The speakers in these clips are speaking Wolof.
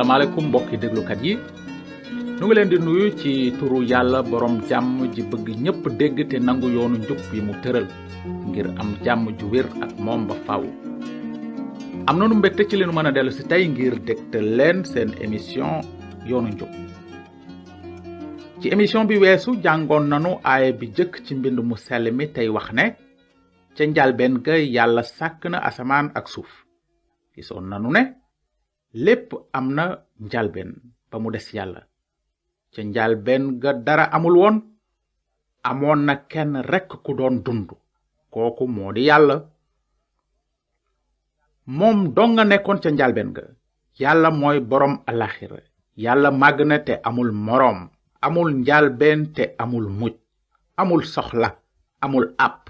asalaamaaleykum mbokki déglukat yi nu ngi leen di nuyu ci turu yàlla borom jàmm ji bëgg ñépp dégg te nangu yoonu njub yi mu tëral ngir am jàmm ju wér ak moom ba faaw. am nanu mbégte ci li nu mën a dellu si tey ngir dégtal leen seen émission yoonu njub. ci émission bi weesu jàngoon nanu aaya bi jëkk ci mbind mu sell mi tey wax ne ca njalbeen ga yàlla sàkk na asamaan ak suuf. gisoon nanu ne lépp am na njalbeen ba mu des yàlla. ca njalbeen ga dara amul woon, amoon na kenn rekk ku doon dund, kooku moo di yàlla. moom dong nga nekkoon ca njalbeen ga. yàlla mooy boroom alaxira. yàlla màgg na te amul moroom, amul njalbeen te amul mujj, amul soxla, amul àpp.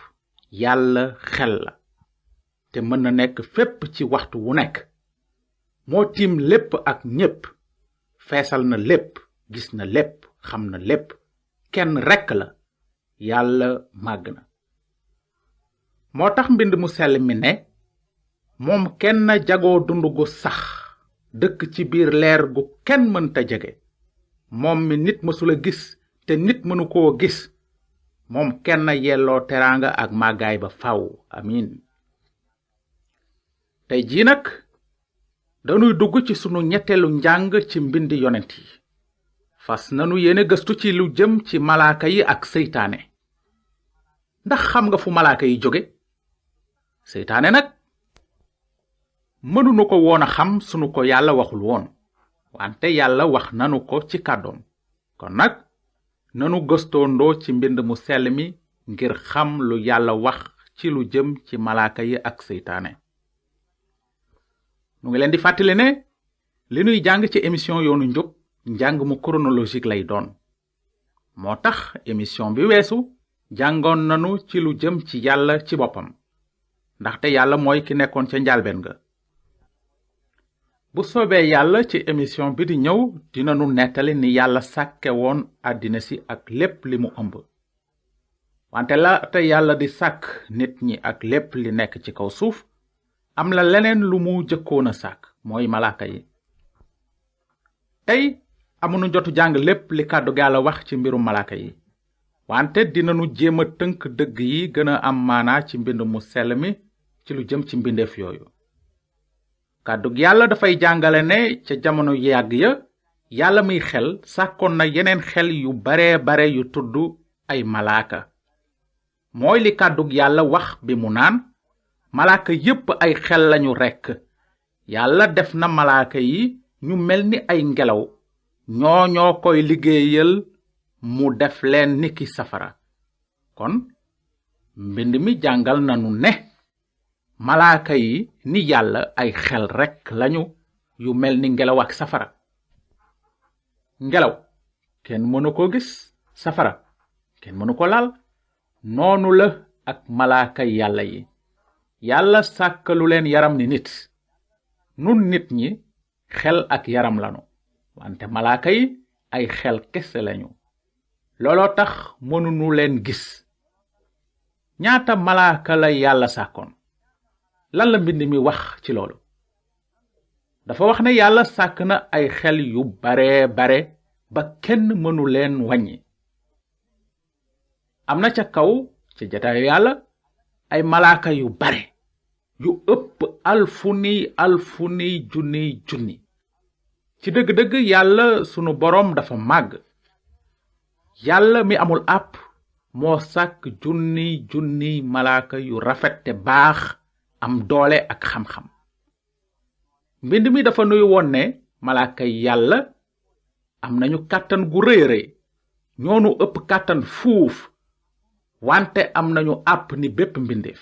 yàlla xel la te mën na nekk fépp ci waxtu wu nekk. moo tiim lépp ak ñépp, feesal na lépp, gis na lépp, xam na lépp. kenn rekk la. yàlla màgg na. moo tax mbind mu sell mi ne moom kenn jagoo dund gu sax, dëkk ci biir leer gu kenn mënta jege. moom mi nit mësula gis te nit mënu koo gis. moom kenn yelloo teraanga ak màggaay ba faw. amin. tey jii nag dañuy dugg ci sunu ñetteelu njàng ci mbindi yonent yi. fas nanu yéene gëstu ci lu jëm ci malaaka yi ak seytaane. ndax xam nga fu malaaka yi jóge? seytaane nag mënunu ko woon a xam sunu ko yàlla waxul woon, wante yàlla wax nanu ko ci kàddoom. kon nag nanu gëstoondoo ci mbind mu sell mi ngir xam lu yàlla wax ci lu jëm ci malaaka yi ak seytaane. nu ngi leen di fàttali ne li nuy jàng ci émission yoonu njub njàng mu chronologique lay doon. moo tax émission bi weesu jàngoon nanu ci lu jëm ci yàlla ci boppam, ndaxte yàlla mooy ki nekkoon ca njalbeen ga. bu soobee yàlla ci émission bi di ñëw dinanu nettali ni yàlla sàkke woon àddina si ak lépp li mu ëmb. wante laata yàlla di sàkk nit ñi ak lépp li nekk ci kaw suuf, am la leneen lu mu jëkkoon a sàkk, mooy malaaka yi. tey amunu jotu jàng lépp li kàddu yàlla wax ci mbirum malaaka yi, wante dinanu jéem a tënk dëgg yi gën a am maanaa ci mbind mu sell mi ci lu jëm ci mbindeef yooyu. kàddu yàlla dafay jàngale ne ca jamono yàgg ya yàlla muy xel sàkkoon na yeneen xel yu bare yu tudd ay malaaka. mooy li kàddu yàlla wax bi mu naan malaaka yépp ay xel lañu rekk. yàlla def na malaaka yi ñu mel ni ay ngelaw, ñoo koy liggéeyal mu def leen niki safara. kon mbind mi jàngal nanu ne malaaka yi ni yàlla ay xel rekk lañu yu mel ni ngelaw ak safara. ngelaw kenn mënu ko gis, safara kenn mënu ko laal. noonu la ak malaaka yàlla yi. yàlla sàkkalu leen yaram ni nit. nun nit ñi xel ak yaram lanu, wante malaaka yi ay xel kese lañu. looloo tax mënunu leen gis. ñaata malaaka la yàlla sàkkoon? lan la mbind mi wax ci loolu? dafa wax ne yàlla sàkk na ay xel yu bare ba kenn mënu leen wàññi. am na ca kaw ci jataayu yàlla ay malaaka yu bare, yu ëpp alfuni junni. ci dëgg-dëgg yàlla sunu boroom dafa màgg. yàlla mi amul àpp moo sàkk junni malaaka yu rafet te baax, am doole ak xam-xam. mbind mi dafa nuy woon ne malaaka yàlla am nañu kàttan gu rëy, ñoonu ëpp kàttan fuuf, wante am nañu àpp ni bépp mbindeef.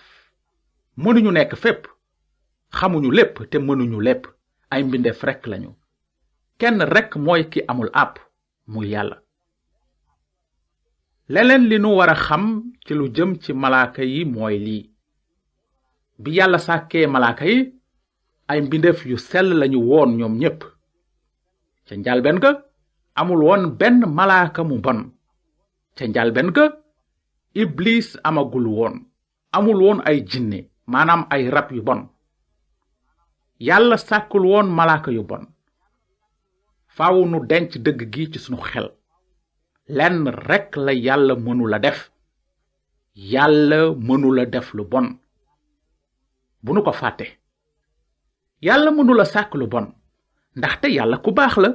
mënuñu nekk fépp, xamuñu lépp te mënuñu lépp. ay mbindeef rekk lañu. kenn rekk mooy ki amul àpp, muy yàlla. leneen li nu war a xam ci lu jëm ci malaaka yi mooy lii: bi yàlla sàkkee malaaka yi ay mbindeef yu sell lañu woon ñoom ñépp. ca njalbeen ga amul woon benn malaaka mu bon. ca njalbeen ga iblis amagul woon, amul woon ay jinne, maanaam ay rab yu bon. yàlla sàkkul woon malaaka yu bon. faaw nu denc dëgg gi ci sunu xel lenn rekk la yàlla mënula def yàlla mënula def lu bon bu nu ko fàtte yàlla mënula sàkk lu bon ndaxte yàlla ku baax la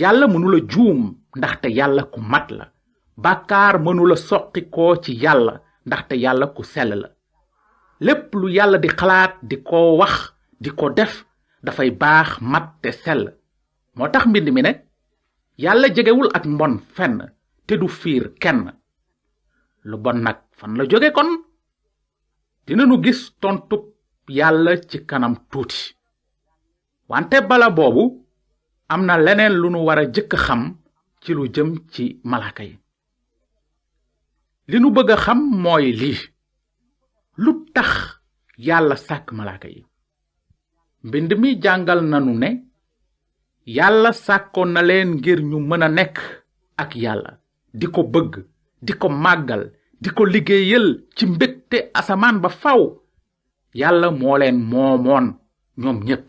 yàlla mënula juum ndaxte yàlla ku mat la bàkkaar mënula soqi ko ci yàlla ndaxte yàlla ku sell la lépp lu yàlla di xalaat di ko wax di ko def dafay baax mat te sell moo tax mbind mi ne yàlla jegewul ak mbon fenn te du fiir kenn lu bon nag fan la jóge kon dinanu gis tontub yàlla ci kanam tuuti wante bala boobu am na leneen lu nu war a jëkk xam ci lu jëm ci malaaka yi li nu bëgg a xam mooy lii lu tax yàlla sàkk malaaka yi mbind mi jàngal nanu ne yàlla sàkkoon na leen ngir ñu mën a nekk ak yàlla di ko bëgg di ko màggal di ko liggéeyal ci mbégte asamaan ba faw yàlla moo leen moomoon ñoom ñépp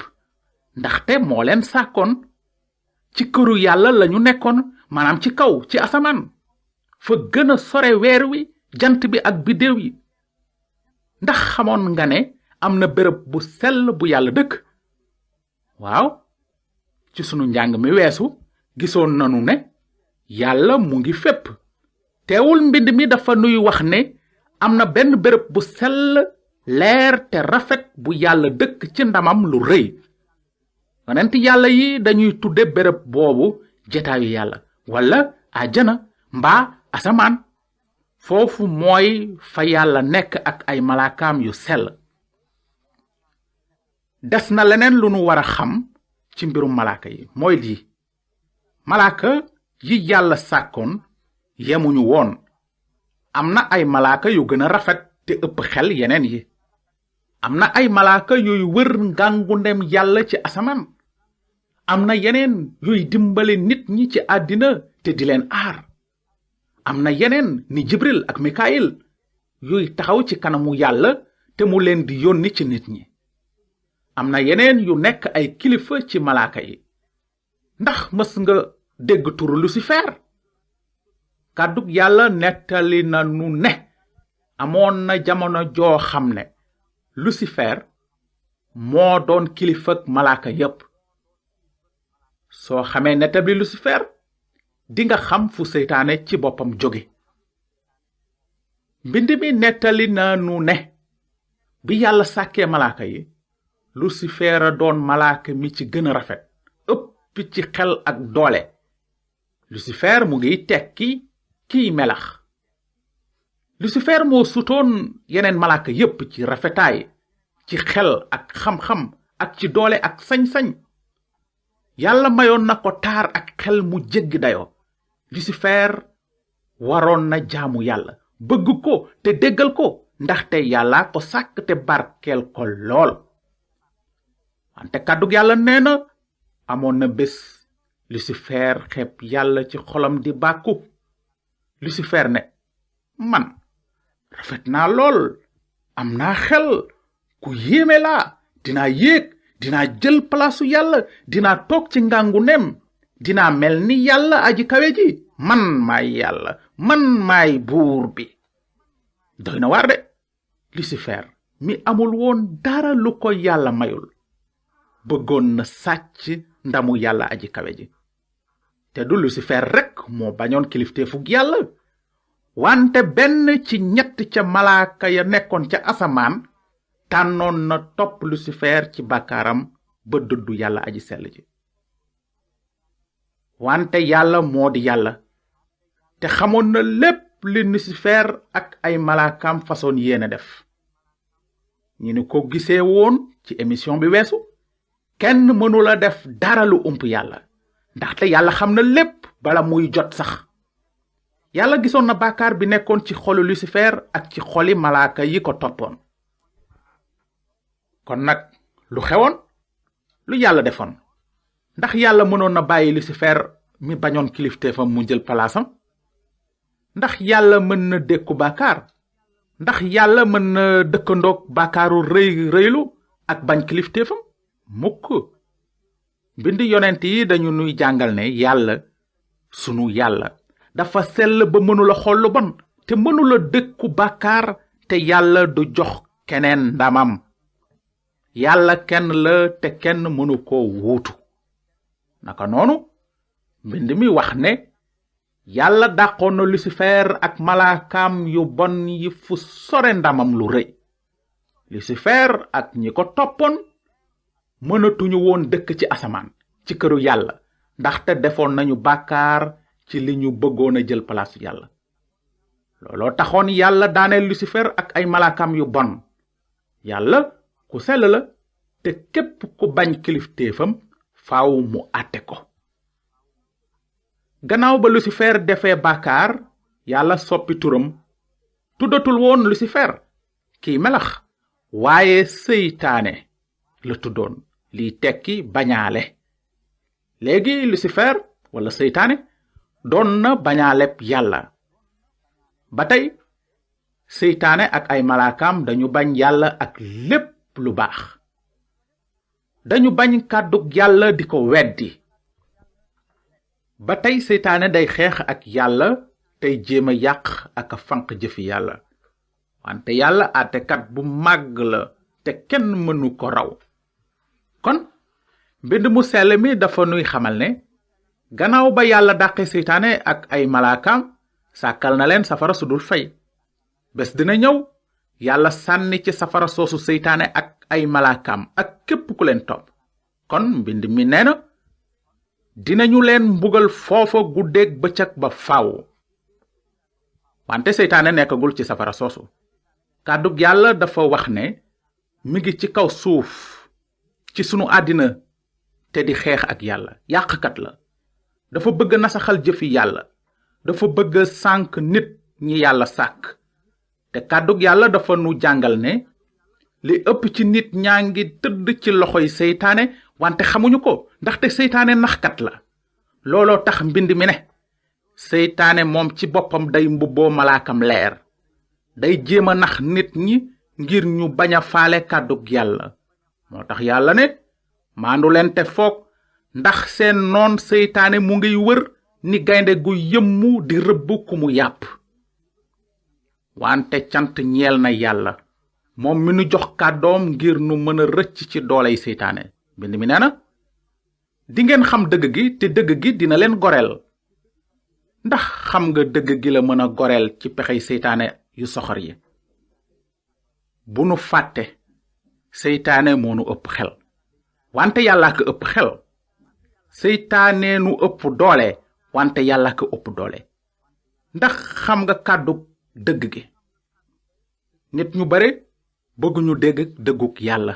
ndaxte moo leen sàkkoon ci këru yàlla lañu nekkoon maanaam ci kaw ci asamaan fa gën a sore weer wi jant bi ak biddéew yi ndax xamoon nga ne am na béréb bu sell bu yàlla dëkk waaw ci sunu njàng mi weesu gisoon nanu ne yàlla mu ngi fépp teewul mbind mi dafa nuy wax ne am na benn béréb bu sell leer te rafet bu yàlla dëkk ci ndamam lu rëy yonent yàlla yi dañuy tudde béréb boobu jetaayu yàlla wala àjjana mbaa asamaan foofu mooy fa yàlla nekk ak ay malaakaam yu sell des na leneen lu nu war a xam ci mbirum malaaka yi mooy lii malaaka yi yàlla sàkkoon yemuñu woon am na ay malaaka yu gën a rafet te ëpp xel yeneen yi am na ay malaaka yuy wër ngàngu ndem yàlla ci asamaan am na yeneen yuy dimbale nit ñi ci àddina te di leen aar am na yeneen ni jibril ak mikayil yuy taxaw ci kanamu yàlla te mu leen di yónni ci nit ñi am na yeneen yu nekk ay kilifa ci malaaka yi ndax mës nga dégg turu lucifer kàddug yàlla nettali na nu ne amoon na jamono joo xam ne lucifer moo doon kilifak malaaka yépp soo xamee nettali lucifer dinga xam fu seytaane ci boppam jóge mbind mi nettali na nu ne bi yàlla sàkkee malaaka yi lucifer a doon malaaka mi ci gën a rafet ëpp ci xel ak doole lucifer mu ngi tekki kiy melax lucifer moo sutoon yeneen malaaka yépp ci rafetaay ci xel ak xam-xam ak ci doole ak sañ-sañ yàlla mayoon na ko taar ak xel mu jéggi dayo lucifer waroon na jaamu yàlla bëgg ko te déggal ko ndaxte yàlla ko sàkk te barkeel ko lool wante kàddug yàlla nee na amoon na bés lucifer xeeb yàlla ci xolam di bàkku lucifer ne man rafet naa lool am naa xel ku yéeme laa dinaa yéeg dinaa jël palaasu yàlla dinaa toog ci ngàngu nem dinaa mel ni yàlla aji kawe ji man maay yàlla man maay buur bi doy na waar de lucifer mi amul woon dara lu ko yàlla mayul bëggoon na sàcc ndamu yàlla aji kawe ji te du lucifer rekk moo bañoon kilifteefug yàlla wante benn ci ñett ca malaaka ya nekkoon ca asamaan tànnoon na topp lucifer ci bàkkaaram ba dëddu yàlla aji sell ji wante yàlla moo di yàlla te xamoon na lépp li lucifer ak ay malaakaam façon yéene def ñi ni ko gisee woon ci émission bi weesu kenn mënula def dara lu ump yàlla ndaxte yàlla xam na lépp bala muy jot sax yàlla gisoon na bàkkaar bi nekkoon ci xolu lucifer ak ci xoli malaaka yi ko toppoon kon nag lu xewoon lu yàlla defoon ndax yàlla mënoon na bàyyi lucifer mi bañoon kilifteefam mu jël palaasam ndax yàlla mën na dékku bàkkaar ndax yàlla mën na dëkkandoog bàkkaaru rëylu ak bañ kilifteefam mukk bind yonent yi dañu nuy jàngal ne yàlla sunu yàlla dafa sell ba mënula xool lu bon te mënula dëkku bàkkaar te yàlla du jox keneen ndamam. yàlla kenn la te kenn mënu ko wuutu. naka noonu mbind mi wax ne yàlla dàqoon na Lucifer ak malaakaam yu bon yi fu sore ndamam lu rëy. Lucifer ak ñi ko toppoon mënatuñu woon dëkk ci asamaan ci këru yàlla ndaxte defoon nañu bàkkaar ci li ñu bëggoon a jël palaasu yàlla. looloo taxoon yàlla daaneel Lucifer ak ay malaakaam yu bon. yàlla ku sell la te képp ku bañ kilifteefam faaw mu àtte ko. gannaaw ba Lucifer defee bàkkaar yàlla soppi turam tuddatul woon Lucifer kiy melax waaye seytaane la tuddoon liy tekki bañaale. léegi Lucifer wala seytaane doon na bañaaleb yàlla. ba tey seytaane ak ay malaakaam dañu bañ yàlla ak lépp lu baax. dañu bañ kàddug yàlla di ko weddi. ba tey seytaane day xeex ak yàlla tey jéem a yàq ak a fanq jëfi yàlla. wante yàlla àttekat bu màgg la te kenn mënu ko raw. kon mbind mu sell mi dafa nuy xamal ne gannaaw ba yàlla dàqe seytaane ak ay malaakaam sàkkal na leen safara su dul fay. bés dina ñëw yàlla sànni ci safara soosu seytaane ak ay malaakaam ak képp ku leen topp. kon mbind mi nee na dinañu leen mbugal foofa guddeeg bëccëg ba faaw. wante seytaane nekkagul ci safara soosu. kàddug yàlla dafa wax ne mi ngi ci kaw suuf ci sunu àddina te di xeex ak yàlla. yàqkat la. dafa bëgg nasaxal jëfi yàlla. dafa bëgg sànk nit ñi yàlla sàkk. te kàddug yàlla dafa nu jàngal ne li ëpp ci nit ñaa ngi tëdd ci loxoy seytaane wante xamuñu ko ndaxte seytaane naxkat la. looloo tax mbind mi ne seytaane moom ci boppam day mbubboo malaakam leer. day jéem a nax nit ñi ngir ñu bañ a faale kàddug yàlla. moo tax yàlla ne maandu leen te foog ndax seen noon seytaane mu ngiy wër ni gaynde gu yëmmu di rëbb ku mu yàpp. wante cant ñeel na yàlla moom mi nu jox kàddoom ngir nu mën a rëcc ci dooley seytaane. mbind mi nee na dingeen xam dëgg gi te dëgg gi dina leen goreel. ndax xam nga dëgg gi la mën a goreel ci pexey seytaane yu soxor yi. bu nu fàtte seytaane moo nu ëpp xel wante yàlla ko ëpp xel. seytaane nu ëpp doole wante yàlla ko ëpp doole. ndax xam nga kàddu dëgg gi. nit ñu bare bëgguñu dégg dëgguk yàlla.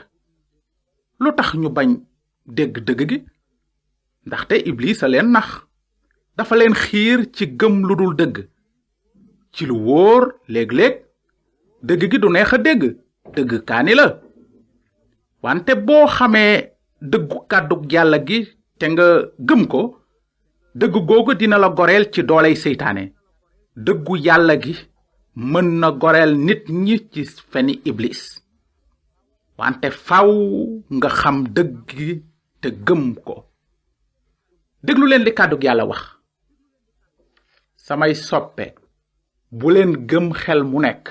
lu tax ñu bañ dégg dëgg gi? ndaxte iblis a leen nax. dafa leen xiir ci gëm lu dul dëgg. ci lu wóor léeg-léeg dëgg gi du neex a dégg. dëgg kaani la. wante boo xamee dëggu kàddug yàlla gi te nga gëm ko dëgg googu dina la goreel ci dooley seytaane. dëggu yàlla gi mën na goreel nit ñi ci feni iblis. wante faw nga xam dëgg gi te gëm ko. déglu leen li kàddug yàlla wax. samay soppe bu leen gëm xel mu nekk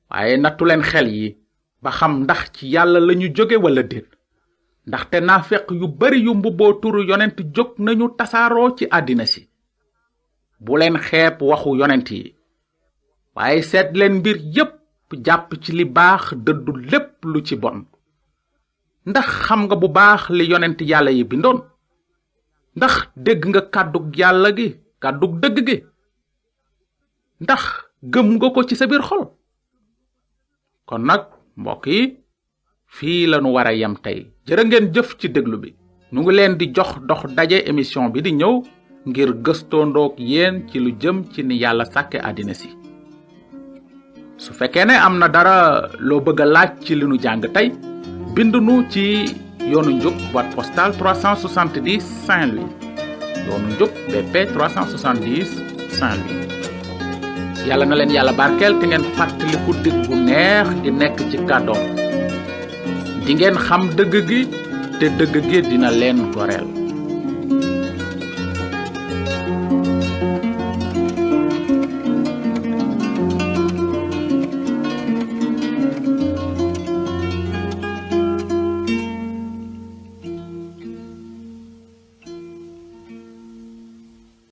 waaye nattu leen xel yi ba xam ndax ci yàlla lañu jóge wala déet. ndaxte naafeq yu bari yu mbubboo turu yonent jóg nañu tasaaroo ci àddina si. bu leen xeeb waxu yonent yi waaye seet leen mbir yépp jàpp ci li baax dëddu lépp lu ci bon. ndax xam nga bu baax li yonent yàlla yi bindoon? ndax dégg nga kàddug yàlla gi kàddug dëgg gi? ndax gëm nga ko ci sa biir xol? kon nag mbokk yi fii lañu war a yem tey. jërë ngeen jëf ci déglu bi. ñu ngi leen di jox dox daje émission bi di ñëw ngir gëstoondoog yéen ci lu jëm ci ni yàlla sàkke àddina si. su fekkee ne am na dara loo bëgg a laaj ci li nu jàng tey bind nu ci yoonu njub boîte postale 370 Saint-Louis. yoonu njub BP 370 Saint-Louis. yàlla na leen yàlla barkeel te ngeen fàttaliku dig bu neex di nekk ci kàddoom. di ngeen xam dëgg gi te dëgg gi dina leen goreel